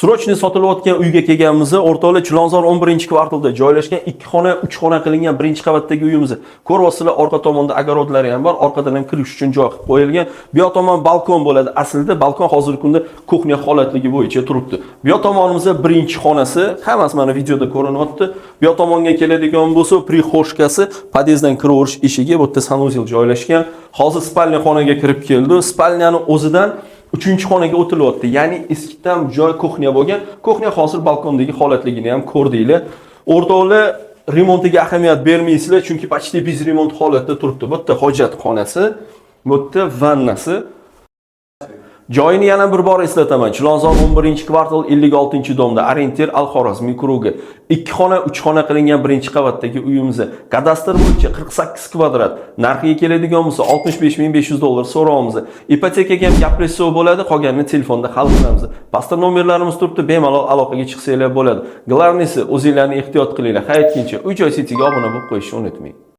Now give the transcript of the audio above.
Срочный sotilayotgan uyga kelganmiz. O'rtoqlar, Chilonzor 11-kvartalda joylashgan 2 xona, 3 xona qilingan birinchi qavatdagi uyimiz. Ko'ryapsizlar, orqa tomonda огород lari ham bor, orqadan ham kirish uchun joy qilib qo'yilgan. Bu yoq tomon balkon bo'ladi. Aslida balkon hozirgi kunda кухня holatligi bo'yicha turibdi. Bu yoq tomonimizda birinchi xonasi, hammasi mana videoda ko'rinyapti. Bu yoq tomonga keladigan bo'lsa, прихожка si, podyezddan kiraverish eshigi, bu yerda санузел joylashgan. Hozir спальня xonaga kirib keldi. Спальня ni o'zidan uchinchi xonaga o'tilyapti. Ya'ni eskidan joy кухня bo'lgan. Кухня hozir balkondagi holatligini ham ko'rdinglar. O'rtoqlar, remontiga ahamiyat bermaysizlar, chunki почти без ремонт holatda turibdi. Bu yerda hojatxonasi, bu yerda vannasi. Joyini yana bir bor eslataman. Chilonzor 11-kvartal 56-дом da, ориентир Al-Xorazmiy круг i. 2 xona, 3 xona qilingan birinchi qavatdagi uyimiz. Kadastr bo'yicha 48 kvadrat. Narxiga keladigan bo'lsa, 65 500 dollar so'rayapmiz. Ipotekaga ham gaplashsa bo'ladi, qolganini telefonda hal qilamiz. Pastda nomerlarimiz turibdi, bemalol aloqaga chiqsanglar bo'ladi. Главный si, o'zinglarni ehtiyot qilinglar. Hayotguncha Uy Joy Cityga obuna bo'lib qo'yishni unutmang.